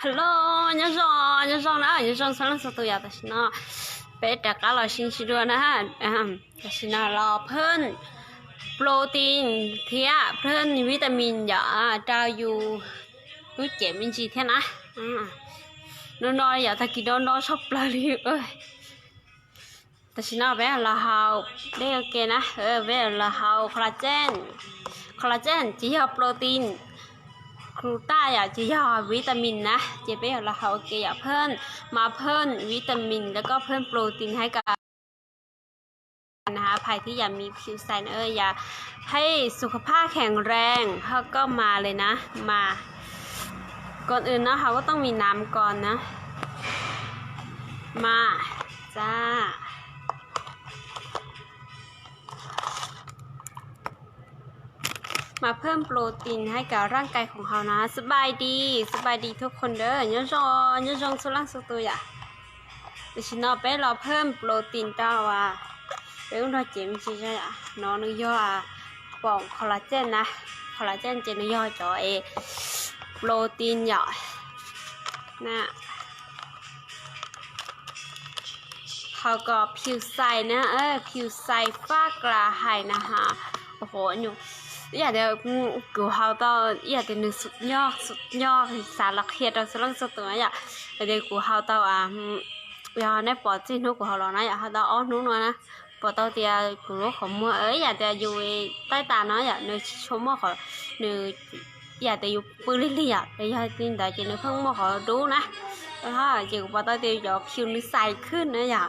Hello, nyob zoo, nyob zoo na, nyob zoo txhua leej txhua tus yom. Tam sim no peb rov qab los sib ntsib dua na. Tam sim no los phaj protein thiab phaj vitamin yom, rau yus lub cev me ntsis thiab na. Hnub no yog tag kis no no tshaj plaws li. Tam sim no peb los haus dej ua ke na, peb los haus collagen. Collagen ces yog protein, gluta yom ces yog vitamin na, ces peb los haus ua ke yom, phaj, mas phaj vitaminแล้วก็เพิ่มโปรตีนให้กับ นะฮะ ใครที่อยากมีผิวใสนะ เออ อยากให้สุขภาพแข็งแรง ก็มาเลยนะ มา ก่อนอื่นนะ เราก็ต้องมีน้ำก่อนนะ มา จ้า มาเพิ่มโปรตีนให้กับร่างกายของเรานะ สบายดี สบายดีทุกคนเด้อ nyob zoo, nyob zoo txhua leej txhua tus yom. Tam sim no peb los phaj protein rau peb lub cev me ntsis no, nws yog poom collagen na, collagen ces nws yog cov protein yom. เขาก็ผิวใสนะ เออ ผิวใส ฝ้ากระ hais นะฮะ โอ้โห ib yam tias kuv haus tau ib yam tias nws xum nyoj xum nyoj, xav los qhia rau txhua leej txhua tus na yom. Yog tias kuv haus tau, yog nej pom txij hnub kuv haus los na yom, haus tau ob hnub no na, pom tau tias kuv lub qhov muag ib yam tias yus taij tas no yom, nws tsis tshua muaj qhov, nws ib yam tias yus pw lig lig yom, yog li ntawd ces nws pheej muaj qhov dub na. Ces kuv pom tau tias cov ผิว nws ใสขึ้น na yom.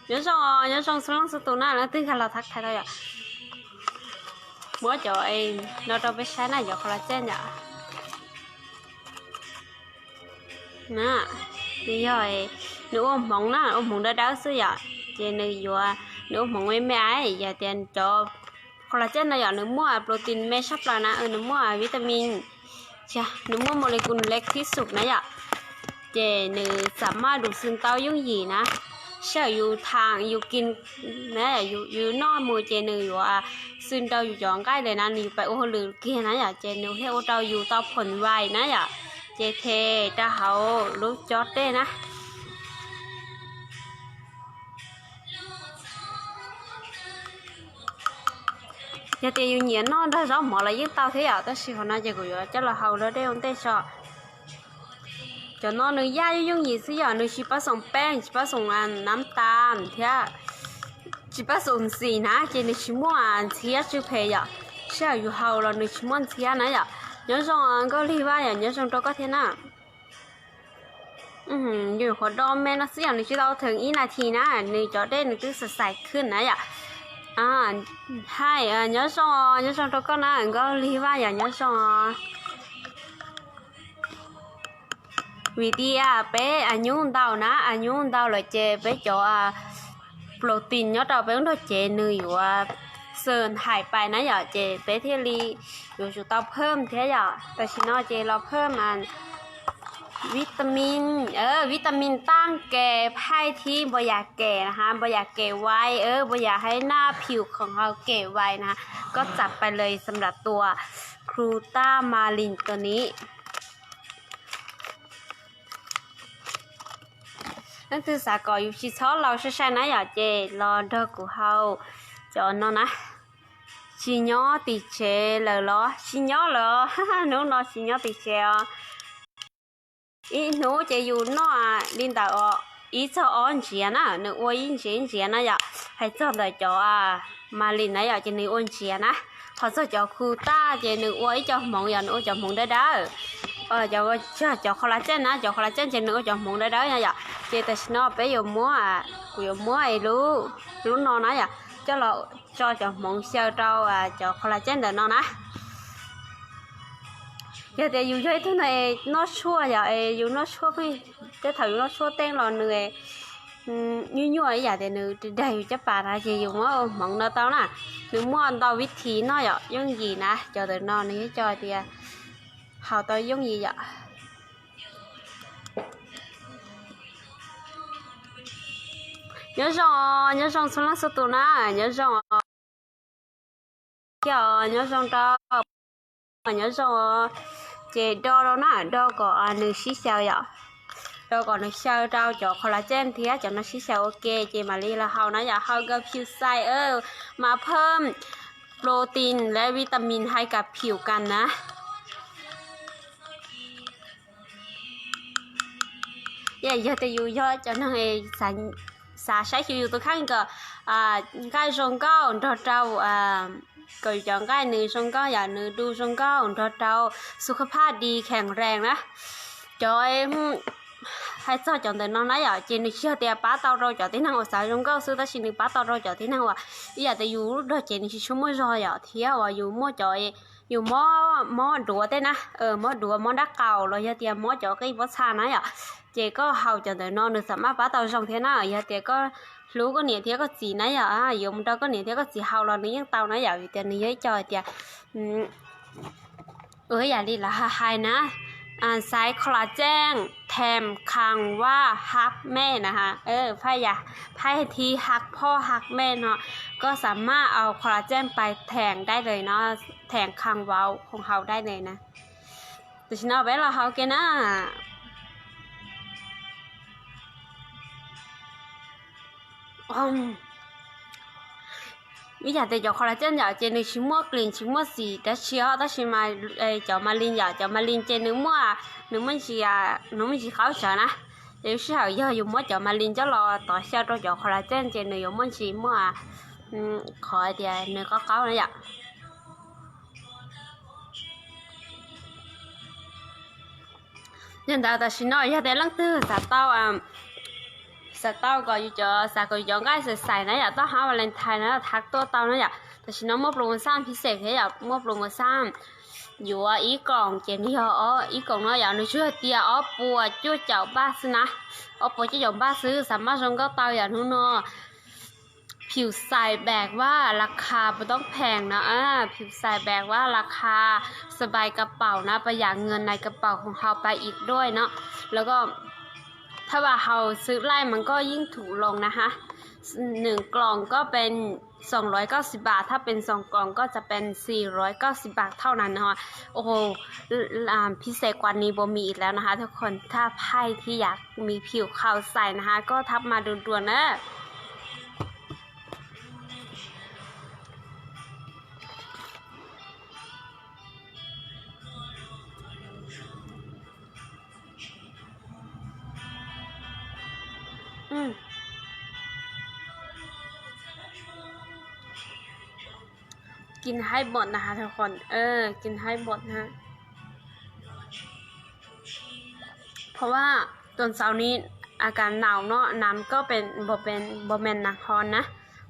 Nyob zoo, nyob zoo txhua leej txhua tus na, leej twg nkag los thab thaiv tau yom. Muab cov no rau peb saib na, cov collagen yom. Na, nws yog, nws ua hmoov na, ua hmoov dawb dawb xwb yom, ces nws yuav, nws ua hmoov me me, yog tias cov collagen no yom, nws muaj protein me tshaj plaws na, nws muaj vitamin, nws muaj molecules ib xum na yom, ces nws สามารถดูดซึม tau yooj yim na. Sij hawm yus tham yus kis na, yus noj mus ces nws yuav xwm rau yus cov nqaij lawm na, nws yuav pib ua hauj lwm kiag na yom, ces nws thiaj ua rau yus tau ผลไว na yom, ces them rau hauv lub cov dej na. Yog tias yus nyiam noj nrog zaub mov los yeej tau thiab yom, tab sis qhov no ces kuv yuav coj los haus ua dej ua ntej tso. Cov no nws yaj yooj yooj yim xwb yom, nws tsis pab xoom peb, tsis pab xoom nam tas thiab tsis pab xoom xim na, ces nws tsis muaj ntxhiab tsw phem yom. Sij hawm yus haus los nws tsis muaj ntxhiab na yom. Nyob zoo Nkauj Lig Vaj yom, nyob zoo rau koj thiab na. Yus qhuav do me no xwb yom, nws tsis tau theem ib nas this na, nws cov dej nws twb xais xais khwj na yom. Hais, nyob zoo, nyob zoo rau koj na, Nkauj Lig Vaj yom, nyob zoo. Vim tias peb nyuj ntau na, nyuj ntau lawm ces peb cov protein nyob rau peb lub nrog cev nws yuav xwm hais pais na yom, ces peb thiaj li yuav tsum tau phaj thiab yom. Tam sim no ces los phaj vitamin, vitamin ตั้งแก่ phaij thib นวดแก้นะฮะ นวดแก้ไว นวดให้หน้าผิวของเราแก่ไวนะฮะ ก็จัดไปเลยสำหรับตัว กลูตามาลินตัวนี้. Leej twg xav kom yus tsis txhob laus sai sai na yom, ces los nrog kuv haus cov no na. Tsis nyob tim tsev lawm los? Tsis nyob lawm os, hnub no tsis nyob tim tsev os. Ib hnub ces yus noj li ntawm ib txog ob ntsiav na, nws ua ib ntsiav ib ntsiav na yom. Hais txog ntawm cov malis na yom, ces nws ua ntsiav na. Ho txog cov khu taj ces nws ua ib co hmoov yom, nws ua cov hmoov dawb dawb. Cov, cov collagen na, cov collagen ces nws ua cov hmoov dawb dawb na yom. Ces tam sim no peb yuav muab, kuv yuav muab lub, lub no na yom, coj los tso cov hmoov xyaw rau cov collagen ntawm no na. Yog tias yus yog ib tug neeg noj tshuaj yom, es yus noj tshuaj pheej, tej thaum yus noj tshuaj tej los nws nyuaj nyuaj ib yam tias nws daig yus caj pas na, ces yus muab ua hmoov no tau na. Nws muaj ntau vib this noj yom, yooj yim na, cov ntawm no nws yeej coj tias haus tau yooj yim yom. Nyob zoo, nyob zoo txhua leej txhua tus na, nyob zoo os. Thiab nyob zoo rau, nyob zoo os. Ces do rau na, do kom nws sib xyaw yom. Do kom nws xyaw rau cov collagen thiab cov no sib xyaw ua ke ces mam li los haus na yom. Haus kom phim xais, mas phơm protein leh vitamin hai cặp phim canh na. Yog tias yus yog cov neeg xav saib xyuas yus tus kheej kom nqaij zoo nkauj nrog rau, kom yus cov nqaij nws zoo nkauj yom, nws du zoo nkauj nrog rau su khab phaj di khees rees na. Cov hais txog cov ntawm no na yom, ces nws tsis yog tias pab tau rau cov tib neeg uas xav zoo nkauj xwb, tab sis nws pab tau rau cov tib neeg uas ib yam tias yus lub dag ces nws tsis tshua muaj zog yom, thiab uas yus muaj cov, yus mob, mob duav tej na, mob duav mob nrab qaum los yog tias mob cov qij pob txha na yom, ces koj haus cov ntawm no nws xam maj pab tau zoo thiab na. Yog tias koj hlub koj niam thiab koj txiv na yom, yuav mus rau koj niam thiab koj txiv haus los nws yeej tau na yom, vim tias nws yog ib co hais tias ua ib yam li lawv hais na, xaiv collagen thêm khang va hak me na ha, phaj yam, phaj thi hak phoj hak me no, koj xam maj au collagen pais thêmได้เลยเนาะ, thêm khang va không hauได้เลยนะ. Tam sim no peb los haus ke na. Ib yam tias cov collagen yom ces nws tsis muaj klim tsis muaj xim dab tsi os, tab sis mas cov ma lin yom, cov ma lin ces nws muaj, nws muaj ntsis, nws muaj ntsis qaub tsawv na. Ces lub sij hawm yog yus muab cov ma lin coj los tov xyaw rau cov collagen ces nws yuav muaj ntsis muaj qhov tias nws qaub qaub na yom. Yog ntawd tam sim no yog tias leej twg xav tau, xav tau kom yus cov, xav kom yus cov nqaij xaim xaim na yom, toj hab Valentine na thab tuaj tau na yom. Tam sim no muaj promotion phiv xem thiab yom, muaj promotion yuav ib koom ces nws yog ib koom no yom, nws tsuas yog tias ob puas cuaj caum npaj xwb na, ob puas cuaj caum npaj xwb, xam maj zoo nkauj tau yom hnub no. Phim xais bag va la kha pus toob phees no, phim xais bag va la kha สบายกระเป๋านะ ประหยัดเงินในกระเป๋าของเราไปอีกด้วยเนาะ แล้วก็ ถ้าว่าเราซื้อไล่มันก็ยิ่งถูกลงนะคะ หนึ่งกล่องก็เป็นสองร้อยเก้าสิบบาท ถ้าเป็นสองกล่องก็จะเป็นสี่ร้อยเก้าสิบบาทเท่านั้นนะคะ โอ้โห พิเศษกว่านี้บ่มีอีกแล้วนะคะทุกคน ถ้าใครที่อยากมีผิวขาวใสนะคะ ก็ทักมาด่วนๆนะ กินให้หมดนะคะทุกคน เออ กินให้หมดนะ เพราะว่าตอนเช้านี้อากาศหนาวเนาะ น้ำก็เป็น บ่เป็น บ่แม่นน้ำร้อนนะ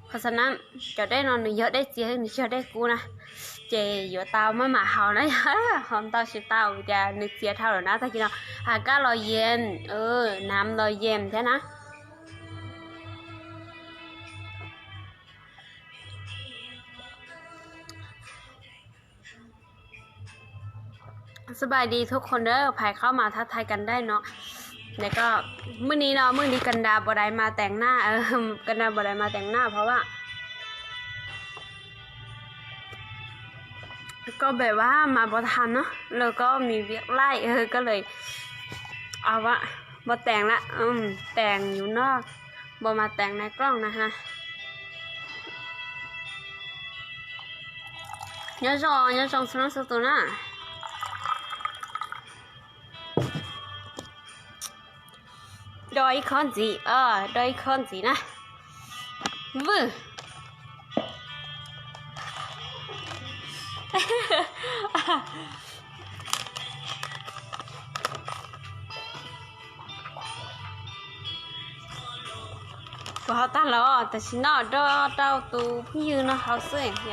เพราะฉะนั้น cov dej no nws yog dej txias nws tsis yog dej kub na, ces yuav tau maj mam haus na, haus ntau tsis tau vim tias nws txias dhau lawm na. Tag kis no อากาศ los yen, น้ำ los yen thiabนะ. สบายดีทุกคนเด้อ ใครเข้ามาทักทายกันได้เนาะ แล้วก็มื้อนี้เนาะ มื้อนี้กันดาบ่ได้มาแต่งหน้า เออ กันดาบ่ได้มาแต่งหน้า เพราะว่า ก็แบบว่ามาบ่ทันเนาะ แล้วก็มีเวียกไล่ เออ ก็เลย เอาวะ บ่แต่งละ อืม แต่งอยู่นอก บ่มาแต่งในกล้องนะฮะ Nyob zoo, nyob zoo txhua leej txhua tus na. Do ib khob ntxiv, do ib khob ntxiv na. Vwj. Kuv haus tag los, tam sim no do rau tus phooj ywg no haus xwb,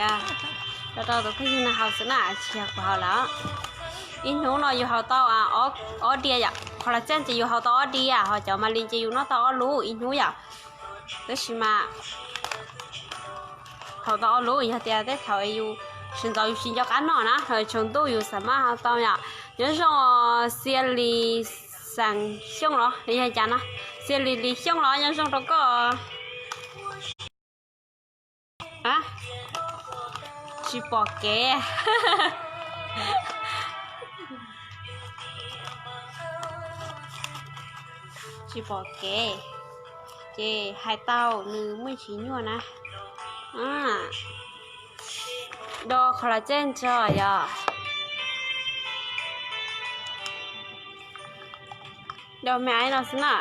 do rau tus phooj ywg no haus xwb na, tsis yog kuv haus lawm. Ib hnub no yus haus tau ob diav yom, collagen ces yus haus tau ob diav, ho cov ma li ces yus noj tau ob lub ib hnub yom. Tab sis mas haus tau ob lub yog tias tej thaum yus sawv ntxov yus tsis nco qab noj na, tsaus ntuj yus xam maj haus tau yom. Nyob zoo Xia Lis Xeem Xyooj los yog cas na, Xia Lis Lis Xyooj los nyob zoo rau koj. Tsis pom kev. Tsis pom kev, ces hais tau nws muaj tsis nyuaj na. Do collagen tso yog, do me no xwb na,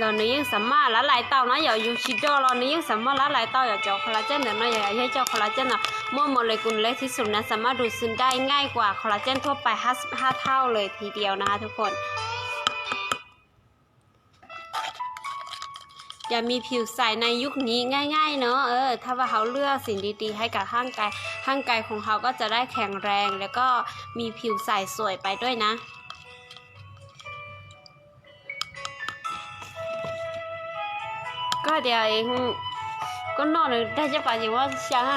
los nws yeej xam maj lav lais tau na yom. Yus tsis do los nws yeej xam maj lav lais tau yom. Cov collagen ntawm no yog yog cov collagen no muaj molecular thib xum na, xam maj dua xwm dai nkaij kua collagen thua pais hab thauj lawm thiv diaus na hab thub khuam. Yog me phiu xais na yub ni nkaij nkaij no, thaj vaj hauv lwj xim di di hais kom hab kais khoom haus koj txawv dai khees rees, los koj me phiu xais xuaim pais duaj na. Koj tias koj noj nws dag caj pas ces muab xyaw na.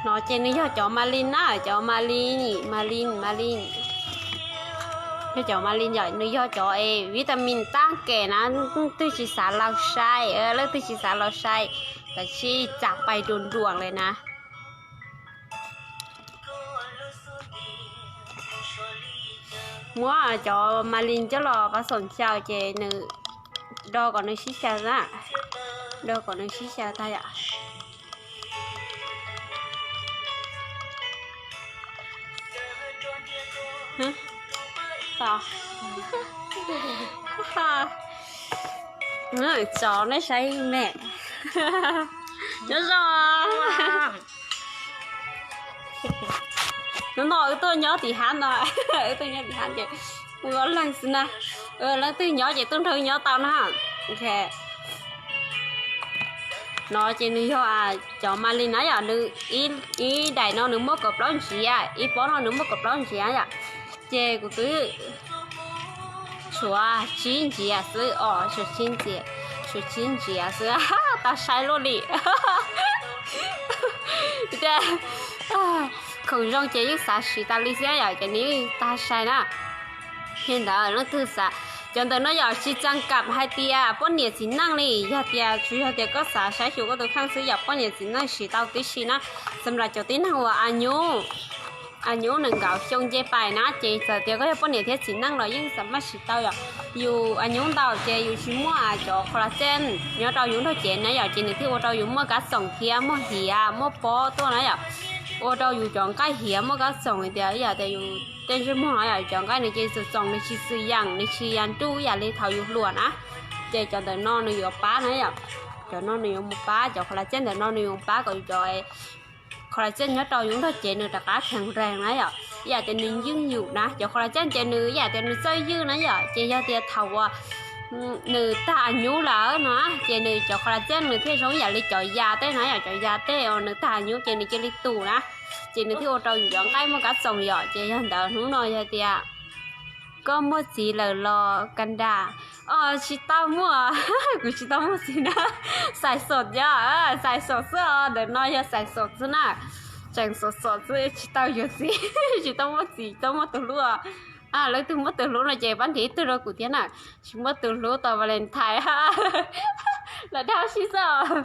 No ces nws yog cov malin na, cov malin, malin, malin. Yog cov malin yom, nws yog cov es vitamin tab kem na, leej twg tsis xav laus sai, leej twg tsis xav laus sai, tab sis txav pais duam duam li na. Muab cov malin coj los pab xoom xyaw ces nws do kom nws sib xyaw na, do kom nws sib xyaw tag yom. Tso nej saib me, nyob zoo. Hnub no wb tuaj nyob tim hab no, wb tuaj nyob tim hab ces ua leej xwb na. Leej twg nyob ces tuaj nrog wb nyob tau na. No ces nws yog cov malin na yom, nws ib daim no nws muaj kaum plaub ntsiav, ib pob no nws muaj kaum plaub ntsiav yom. Ces kuv twb tshuav tsib ntsiav xwb os, tshuav tsib ntsiav, tshuav tsib ntsiav xwb, tau sai luaj li. Tias khoom zoo ces yeej xav siv tas li xwb yom, ces nws yeej tag sai na. Li ntawd leej twg xav, cov ntawm no yom tsis txaus kam hais tias poj niam txiv neej li, yog tias tsuas yog tias koj xav saib xyuas koj tus kheej xwb yom, poj niam txiv neej siv tau tib si na. Xam lam cov tib neeg uas a nyuj, a nyuj nees nkaum xyoo nce pais na, ces txawm tias koj yog poj niam thiab txiv neej los yeej xam maj siv tau yom. Yus a nyuj ntau ces yus tsis muaj cov collagen nyob rau yus nrog cev na yom, ces nws thiaj ua rau yus muaj kab txoom thiab muaj hiav muaj pob tuaj na yom. Ua rau yus cov nqaij hiav muaj kab txoom tias ib yam tias yus tej ntsej muag no yom, cov nqaij nws ces txoom txoom nws tsis xwm yeem nws tsis ya nruj ib yam li thaum yus hluas na. Ces cov ntawm no nws yuav pab na yom, cov no nws yuav mus pab, cov collagen ntawm no nws yuav mus pab kom yus cov collagen nyob rau yus nrog cev nws rov qab khees rees na yom, ib yam tias nws ywj yus na. Cov collagen ces nws ib yam tias nws txawj ywj na yom, ces yog tias thaum uas nws tag a nyuj lawm no ces nws cov collagen nws thiaj zoo ib yam li cov ya tej na yom, cov ya tej uas nws tag a nyuj ces nws cia li tus na, ces nws thiaj ua rau yus cov nqaij muaj kab txoom yom. Ces yog ntawd hnub no yog tias koj muaj txiv lawm los ka nra, os tsis tau muaj, kuv tsis tau muaj txiv na, xais xom yom, xais xom xwb os, ntawm no yog xais xom xwb na, tseem xom xom xwb tsis tau yuav txiv, tsis tau muaj txiv, tsis tau muaj tus hlub. Leej twg muaj tus hlub no ces pab nrhiav ib tug rau kuv thiab na, tsis muaj tus hlub tau Valentine, lam dag sib xwb os.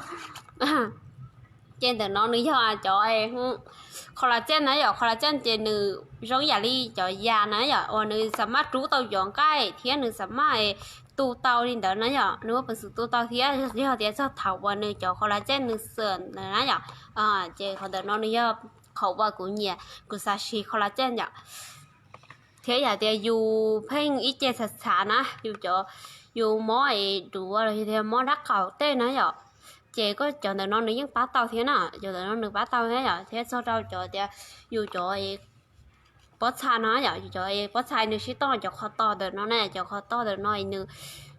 Ces ntawm no nws yog cov collagen na yom, collagen ces nws zoo ib yam li cov ya na yom, uas nws xam maj rub tau cov nqaij thiab nws xam maj tu tau li ntawd na yom, nws muaj peev xwm tu tau thiab yog tias txog thaum uas nws cov collagen nws xwm na yom. Ces qhov ntawm no nws yog qhov uas kuv nyiam, kuv xav siv collagen yom. Thiab yog tias yus pheej ib ce txhav txhav na, yus cov, yus mob es duav los yog tias mob dab qaum tej na yom, ces koj cov ntawm no nws yeej pab tau thiab na, cov ntawm no nws pab tau thiab yom. Thiab txog rau cov tias yus cov pob txha no yom, yus cov pob txha nws sib toj cov qhov to ntawm no na, cov qhov to ntawm no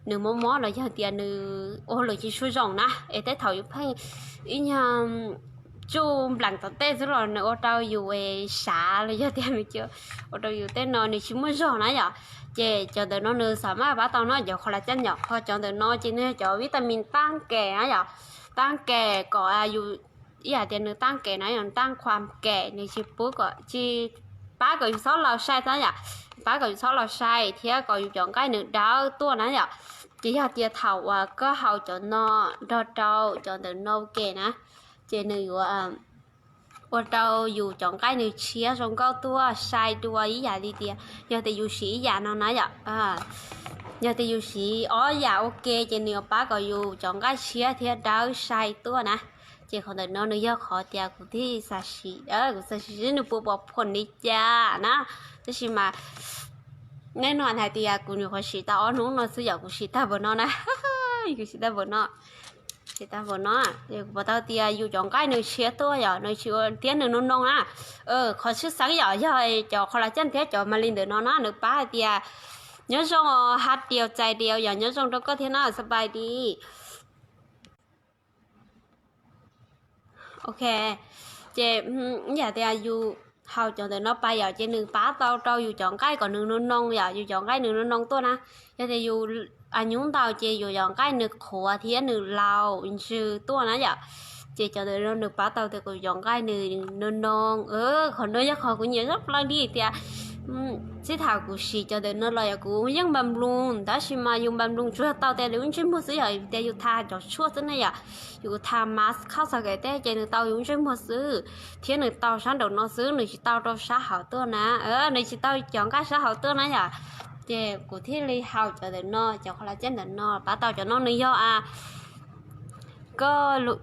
nws mob mob los yog tias nws ua lwm tsis tshua zoo na, es tej thaum yus pheej ib nyuag tsuj nplees tom tej xwb los nws ua rau yus sav los yog tias nws ua rau yus tej no nws tsis muaj zog na yom. Ces cov ntawm no nws xam maj pab tau no, cov collagen yom, ho cov ntawm no ces nws yog cov vitamin tab kem na yom, tab kem kom yus ib yam tias nws tab kem na yom, tab khuam kem, nws tsis pub kom, tsis pab kom yus txhob laus sai tab yom, pab kom yus txhob laus sai thiab kom yus cov nqaij nws dawb tuaj na yom. Ces yog tias thaum uas koj haus cov no nrog rau cov ntawm no kem na, ces nws yuav ua rau yus cov nqaij nws tshiab zoo nkauj tuaj sai dua ib yam li tias yog tias yus siv ib yam no na yom. Yog tias yus siv ob yam ua ke ces nws yuav pab kom yus cov nqaij tshiab thiab dawb sai tuaj na. Ces qhov ntawm no nws yog qhov tias kuv thiaj xav siv, kuv xav siv seb nws puas pom phuam li cas na. Tab sis mas nej no hais tias kuv nyuam qhuav siv tau ob hnub no xwb yom, kuv siv tag npaum no na. Kuv siv tag npaum no, siv tag npaum no, kuv pom tau tias yus cov nqaij nws tshiab tuaj yom, nws tsis ua thiab nws noo noo na. Qhov tshwj xeeb yom yog cov collagen thiab cov ma li ntawm no na, nws pab hais tias nyob zoo, hais tias txais tias yog nyob zoo rau koj thiab na, xab pais di. Ok, ces yam tias yus haus cov ntawm no pais yom, ces nws pab tau rau yus cov nqaij kom nws noo noo yom, yus cov nqaij nws noo noo tuaj na. Yog tias yus nyub ntau ces yus cov nqaij nws qhuav thiab nws laus ntsws tuaj na yom. Ces cov ntawm no nws pab tau tias kuv cov nqaij nws noo noo. Qhov no yog qhov kuv nyiam tshaj plaws li tias txij thaum kuv siv cov ntawm no los yog kuv yeej npam nploos, tab sis mas yus npam nploos tsuas tau tias lub ntsej muag xwb yom, tias yus tha cov tshuaj xwb ne yom, yus tha mask khauj xav kev tej ces nws tau yus ntsej muag xwb, thiab nws tau sab nraum no xwb, nws tsis tau rau sab hauv tuaj na, nws tsis tau cov nqaij sab hauv tuaj na yom. Ces kuv thiaj li haus cov ntawm no, cov collagen ntawm no pab tau. Cov no nws yog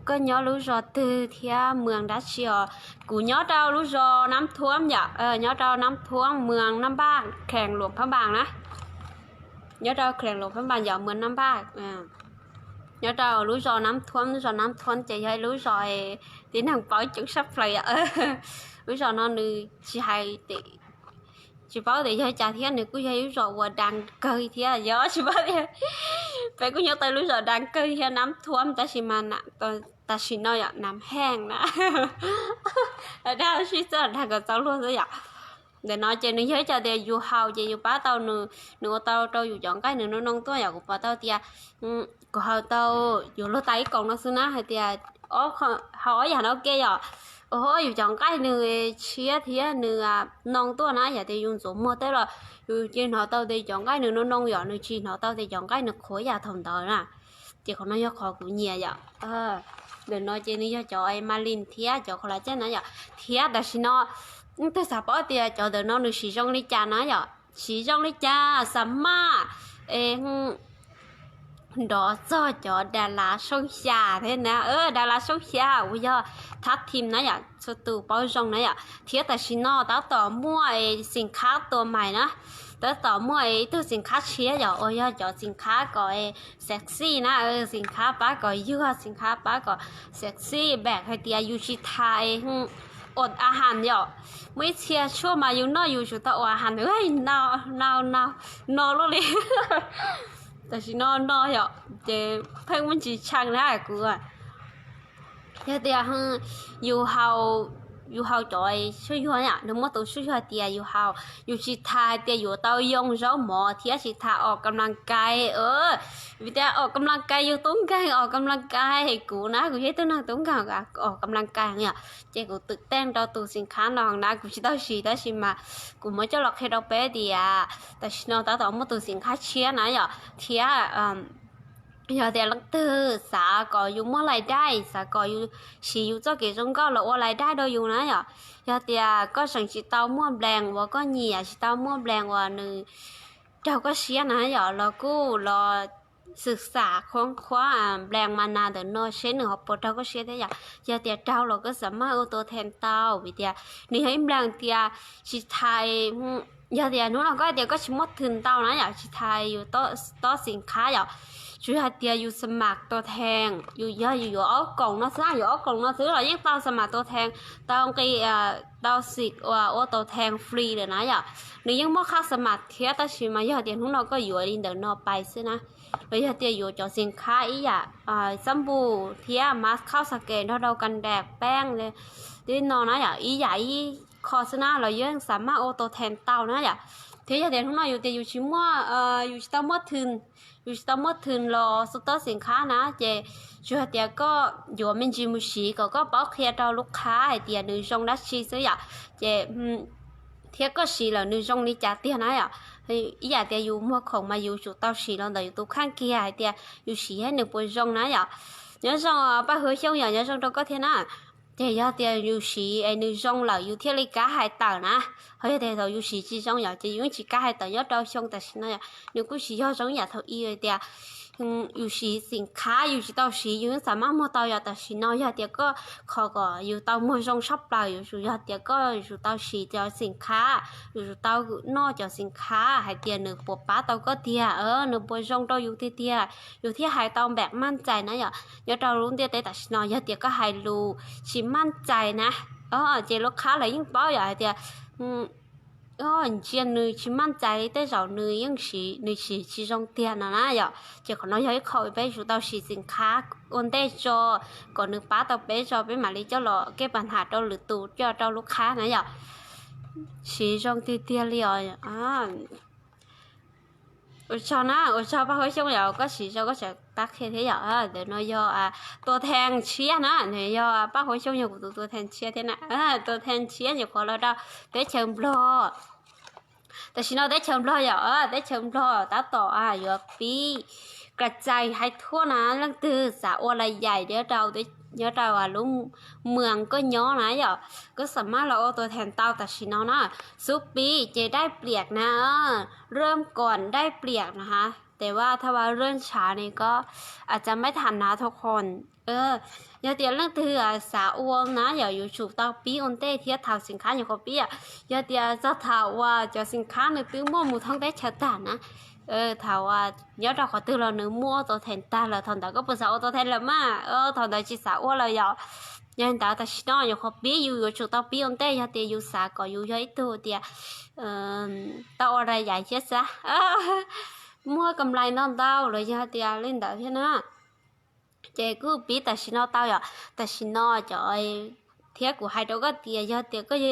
koj nyob lub zos twg thiab mws dab tsi os? Kuv nyob rau lub zos Nab Thuam yom, nyob rau Nab Thuam, mws Nab Npaj, khees Luam Phab Npas na. Nyob rau khees Luam Phab Npas yom, mws Nab Npaj. Nyob rau lub zos Nab Thuam, lub zos Nab Thuam ces yog ib lub zos tib neeg paub coob tshaj plaws yom. Lub zos no nws tsis hais, tsis paub tias yog cas thiab nws kuj yog ib lub zos uas daj kawg thiab yom, tsis paub tias peb kuj nyob tau lub zos daj kawg thiab Nab Thuam, tab sis mas tam sim no yom Nab Heej na. Dag sib txawj dag kom txaus luag xwb yom. Ntawm no ces nws yog ib co tias yus haus ces yus pab tau nws, nws ua tau rau yus cov nqaij nws noo noo tuaj yom. Kuv pom tau tias kuv haus tau, yus luag tas ib koom no xwb na, hais tias haus ob yam no ua ke yom, ua yus cov nqaij nws tshiab thiab nws noo tuaj na. Yam tias yus ntxuav muag tej los yus cia li hnov tau tias cov nqaij nws noo noo yom, nws tsis hnov tau tias cov nqaij nws qhuav yam thaum ntawd na. Ces qhov no yog qhov kuv nyiam yom. Ntawm no ces nws yog cov Maybelline thiab cov collagen na yom. Thiab tam sim no twb xav paub tias cov ntawm no nws siv zoo li cas na yom, siv zoo li cas xa maj es nrov txog cov das lav soob xya thiab na, das lav soob xya uas yog thab thim na yom, txhua tus paub zoo na yom. Thiab tam sim no tab tom muaj xim khab tua mais na, tab tom muaj ib tug xim khab tshiab yom, uas yog cov xim khab kom sexy na, xim khab pab kom yuag, xim khab pab kom sexy, beem hais tias yus tsis tas ua a has yom. Muaj ib txhia tshuaj mas yus noj yus tsuas tau ua a has, nau nau nau luaj li. Tam sim no no yom, ces pheej muaj ntsis tshee na kuv. Yog tias yus haus, yus haus cov tshuaj yuag, nws muaj tus tshuaj yuag tias yus haus, yus tsis tas hais tias yuav tau yoo zaub mov thiab tsis tas os kam las kais. Vim tias os kam las kais yus tub nkeeg os kam las kais, kuv na kuv yog ib tug neeg tub nkeeg os kam las kais yom, ces kuv twm teej rau tus xim khab no na, kuv tsis tau siv tab sis mas kuv muab coj los qhia rau peb tias tam sim no tab tom muaj tus xim khab tshiab na yom. Thiab yog tias leej twg xav kom yus muaj lais dai, xav kom yus siv yus txoj kev zoo nkauj los ua lais dai rau yus na yom, yog tias koj tseem tsis tau muaj nplees uas koj nyiam, tsis tau muaj nplees uas nws raug koj siab na yom, los kuj los xwm xam khuab khuab nplees mas nas ntawm no seb nws ho puas raug koj siab thiab yom. Yog tias raug los koj xam maj ua tua thees tau, vim tias nws yog ib nplees tias tsis tas, yog tias hnub no koj hais tias koj tsis muaj thwm ntau na yom, tsis tas yus tob xim khab yom, tsuas yog hais tias yus xam maj tua thees, yus yog yus yuav ob koom no xwb, yus ob koom no xwb los yeej tau xam maj tua thees, tau nqi, tau xim uas ua tua thees free lawm na yom. Nws yeej muaj qhab xam maj thiab tab sis mas yog tias hnub no koj yuav li ntawm no pais xwb na, los yog tias yuav cov xim khab ib yam xab npum thiab mas khauj xa kes nrog rau kas das peeb li no na yom, ib yam ib qho xwb na los yeej xam maj ua tua thees tau na yom. Thiab yog tias hnub no yus tias yus tsis muaj, yus tsis tau muaj thwm, yus tsis tau muaj thwm los xu tob xim khab na ces tsuas hais tias koj yuav me ntsis mus siv kom koj paub qhia rau lub qhab hais tias nws zoo dab tsi xwb yom. Ces thiab koj siv lawm nws zoo li cas tiag na yom. Ib yam tias yus muag khoom mas yus tsum tau siv los ntawm yus tus kheej kiag hais tias yus siv thiab nws puas zoo na yom. Nyob zoo Paj Huab Xyooj yom, nyob zoo rau koj thiab na. Ces yog tias yus siv es nws zoo lawm yus thiaj li kav hais tawm na. Ho yog tias thaum yus siv tsis zoo yom, ces yus yeej tsis kav hais tawm nyob rau xyoo tam sim no yom. Nws kuj tsis yog zoo ib yam thaum ub tias yus siv xeem khab yus tsis tau siv yus yeej xav maj muag tau yom. Tam sim no yog tias koj kho kom yus tau muag zoo tshaj plaws yuav tsum yog tias koj yuav tsum tau siv cov xeem khab, yuav tsum tau noj cov xeem khab hais tias nws puas pab tau koj tiag, nws puas zoo rau yus tiag tiag, yus thiaj hais tau npeem maj txais na yom. Nyob rau lub ntiaj teb tam sim no yog tias koj hais lus tsis maj txais na, ces lub qhab lawv yeej paub yom hais tias ntsia nws tsis maj txais li, tej zaum nws yeej siv nws siv tsis zoo tiag no na yom. Ces qhov no yog ib qho peb yuav tsum tau siv xeem khab ua ntej tso, kom nws pab tau peb tso peb mam li coj los kej pas nham rau lwm tus coj rau lub qhab na yom. Siv zoo tiag tiag li os. Ua tsaug na, ua tsaug Paj Huab Xyooj yom, koj siv zoo koj tseem pab qhia thiab yom. Ntawm no yog tua thees tshiab na, nws yog Paj Huab Xyooj yog kuv tus tua thees tshiab thiab na. Tua thees tshiab nyuam qhuav los rau teb chaws Nplog. Tam sim no teb chaws Nplog yom, teb chaws Nplog tab tom yuav pib ka cai hais thuaj na, leej twg xav ua laj yaim nyob rau lub mws koj nyob na yom, koj xam maj los ua tua thees tau tam sim no na. Xub pib ces daij pliam na, rơm kom daij pliam na ha, tes vaj thaj vaj rơm tshav ne ko, a tsa maj tham na thov qhon. Yog tias leej twg xav ua na yom, yuav tsum tau pib ua ntej thiab thaum xeem khab nyuam qhuav pib. Yog tias txog thaum uas cov xeem khab nws twb muaj mus thoob teb chaws tag na, thaum nyob rau qhov twg los nws muaj tua thees tag lawm, thaum ntawd koj puas xav ua tua thees lawm mas? Thaum ntawd tsis xav ua lawm yom. Yog li ntawd tam sim no nyuam qhuav pib yus yuav tsum tau pib ua ntej yog tias yus xav kom yus yog ib tug tias tau ua laj yaim thiab xav muaj kam lais ntau ntau los yog tias li ntawd thiab na. Ces kuj pib tam sim no tau yom. Tam sim no cov thiab kuv hais rau koj tias yog tias koj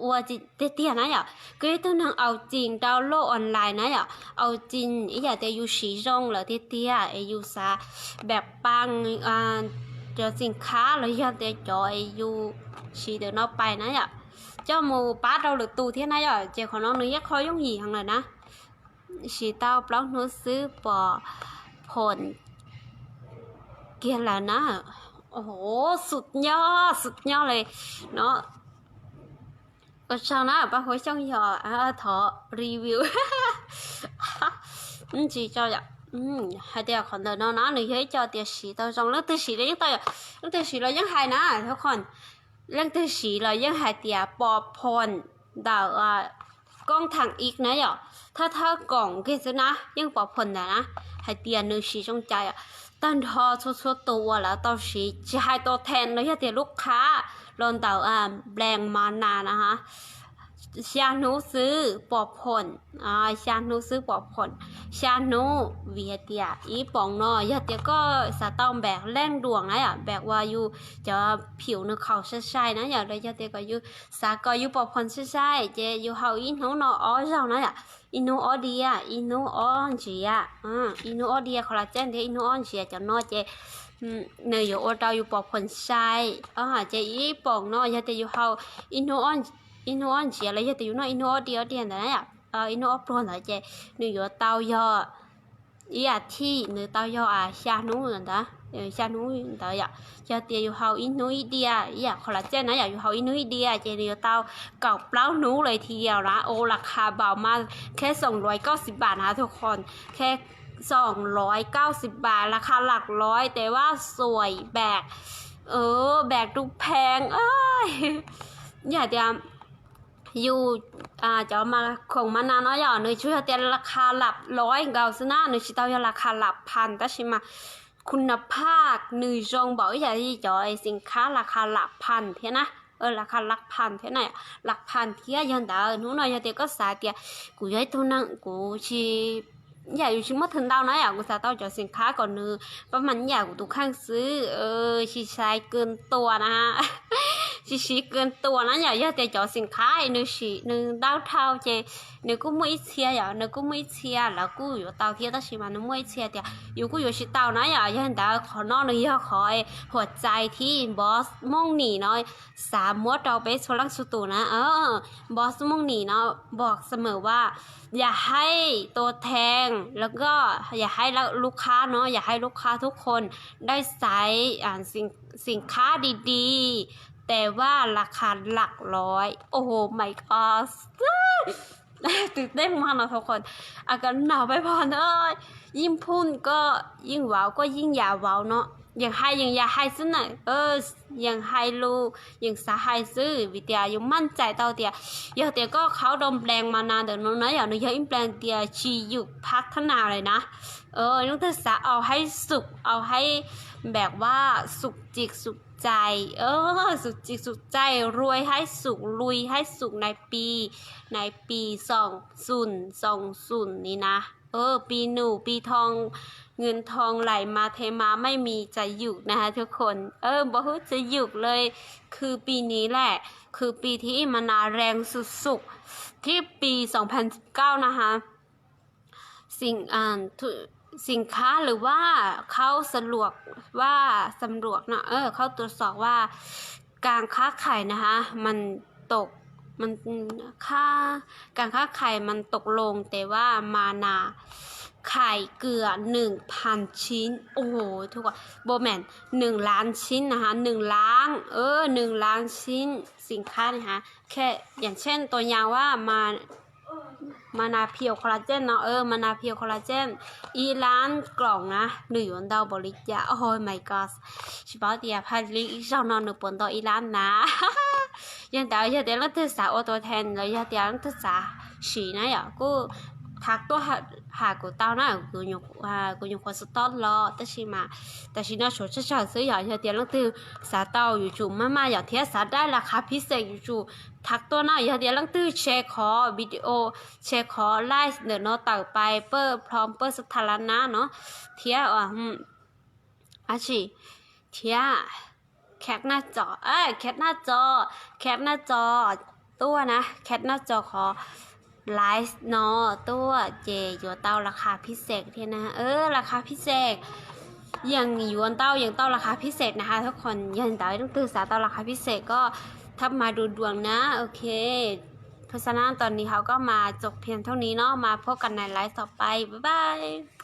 ua tiag tiag na yom, koj yog ib tug neeg aus txim rau loj online na yom, aus txim ib yam tias yus siv zoo lawm tiag tiag es yus xav npam pab cov xeem khab los yog tias cov es yus siv ntawm no pais na yom, coj mus pab rau lwm tus thiab na yom, ces qhov no nws yeej qhov yooj yim heev lawm na. Siv tau plaub hnub xwb pom phom kiag lawm na. Xum nyob xum nyob li no. Ua tsaug na Paj Huab Xyooj yog thov review ntsis tso yom. Hais tias qhov ntawm no na nws yog ib co tias siv tau zoo, leej twg siv los yeej tau yom, leej twg siv los yeej hais na, thov qhov leej twg siv los yeej hais tias pom phom ntawm koob thaam ib na yom, thawj thawj koom kiag xwb na yeej pom phom ntawd na, hais tias nws siv zoo cai. Tag nrho txhua txhua tus uas lawv tau siv tsis hais tua thees los yog tias lub qhab los ntawm nplees mas nas na ha, xya hnub xwb pom phom, xya hnub xwb pom phom, xya hnub vim hais tias ib poom no yog tias koj xav tau npeem leej duam na yom, npeem uas yus cov phim nws khaum sai sai na yom, los yog tias kom yus xav kom yus pom phom sai sai ces yus haus ib hnub no ob zaug na yom, ib hnub ob diav, ib hnub ob ntsiav, ib hnub ob diav collagen thiab ib hnub ob ntsiav cov no ces nws yuav ua rau yus pom phom sai. Ces ib poom no yog tias yus haus ib hnub ob ntsiav los yog tias yus noj ib hnub ob diav ob diav ntawd na yom, ib hnub ob pluag ntawd ces nws yuav tau yog ib as thiv, nws tau yog xya hnub ntawd, xya hnub ntawd yom. Yog tias yus haus ib hnub ib diav ib yam collagen na yom, yus haus ib hnub ib diav ces nws yuav tau kaum plaub hnub li thiab na. Ua las khas npaum mas kheb xoom luav kaub xib npam na, thov qhov kheb xoom luav kaub xib npam, las khas lam luav tes vaj xuaim npeem, npeem rub pheej. Yog hais tias yus cov mas khoom mas nas no yom, nws tsuas yog tias las khas lam luav nkaus xwb na, nws tsis tau yog las khas lam pham, tab sis mas khu na phaj nws zoo npaum ib yam li cov xeem khab las khas lam pham thiab na, las khas lam pham thiab na, lam pham thiab. Yog ntawd hnub no yog tias koj xav tias kuv yog ib tug neeg kuv tsis, yam yus tsis muaj thwm ntau na yom, kuv xav tau cov xeem khab kom nws pab mas yam kuv tus kheej xwb, tsis sai kws tua na, tsis siv kws tua na yom. Yog tias cov xim khab nws sim nws ntau dhau ces nws kuj muaj ib txhia yom, nws kuj muaj ib txhia lawv kuj yuav tau thiab, tab sis mas nws muaj ib txhia tias yus kuj yuav tsis tau na yom. Yog li ntawd qhov no nws yog qhov huam txais thib npov mooj nim no xav muab rau peb txhua leej txhua tus na. Npov mooj nim noบอกเสมอว่า อยากให้ตัวแทน แล้วก็ อยากให้ลูกค้าเนาะ อยากให้ลูกค้าทุกคนได้ใช้ สินค้าดีๆ แต่ว่าราคาหลักร้อย โอ้โห my god ตื่นเต้นมากนะทุกคน อากาศหนาวไปพอเนอะ ยิ่งพูดก็ยิ่งว้าว ก็ยิ่งอยากว้าวเนาะ ยังไฮยังอยากไฮซึ่งน่ะ เออ ยังไฮลู ยังสาไฮซึ่ง vì tias ยังมั่นใจ tau tias yog tias koj khaub doo plees mana ntawm no na yom, nws yog ib plees tias ชีวิตพัฒนาเลยนะ leej twg xav เอาให้สุข เอาให้แบบว่าสุขจิตสุขใจ สุขจิตสุขใจ รวยให้สุข ลุยให้สุข ในปี ในปี สองศูนย์สองศูนย์ นี้นะ ปีหนูปีทอง เงินทองไหลมาเทมา ไม่มีจะหยุดนะคะทุกคน เออ บ่ฮู้จะหยุดเลย คือปีนี้แหละ คือปีที่มานาแรงสุดๆ ที่ปี สองพันสิบเก้า นะคะ สินอ่าธุสินค้าหรือว่าเขาสำรวจว่าสำรวจนะเออเขาตรวจสอบว่าการค้าขายนะคะมันตกมันค่าการค้าขายมันตกลงแต่ว่ามานาขายเกือบหนึ่งพันชิ้น โอ้โห ทุกคน บ่แม่น หนึ่งล้านชิ้นนะคะ หนึ่งล้าน เออ หนึ่งล้านชิ้น สินค้านะคะ แค่อย่างเช่นตัวอย่างว่ามา มานาเพียวคอลลาเจน เนาะ เออ มานาเพียวคอลลาเจน ib lab กล่องนะ nws yuav ntau npaum li cas โอ้ my god สิบอก tias ผลิต ib zaug no nws puas ntau ib lab na. Yog ntawd yog tias leej twg xav ua tua thees los yog tias leej twg xav siv na yom kuj tham tuaj hais kuv tau na, kuv nyuam qhuav stop los tab sis mas tam sim no tshuav tsawg tsawg xwb yom. Yog tias leej twg xav tau yuav tsum maj maj yom thiab xav dai las qha phij xeem yuav tsum tham tuaj na. Yog tias leej twg share qhov video, share qhov live ntawm no tawm pais paj phom paj xa tha la na no thiab dab tsi thiab แคปหน้าจอ เอ้ย แคปหน้าจอ แคปหน้าจอ tuaj na แคปหน้าจอ qhov live no tuaj ces yuav tau las qha phij xeem thiab na. Las qha phij xeem ยัง yuav ntau ยัง tau las qha phij xeem na ha. Thab qhov yog ntawd leej twg xav tau las qha phij xeem koj thab mas dua duas na. Ok, เพราะฉะนั้นตอนนี้เขาก็มาจบเพียงเท่านี้เนาะ มาพบกันในไลฟ์ต่อไป บ๊ายบาย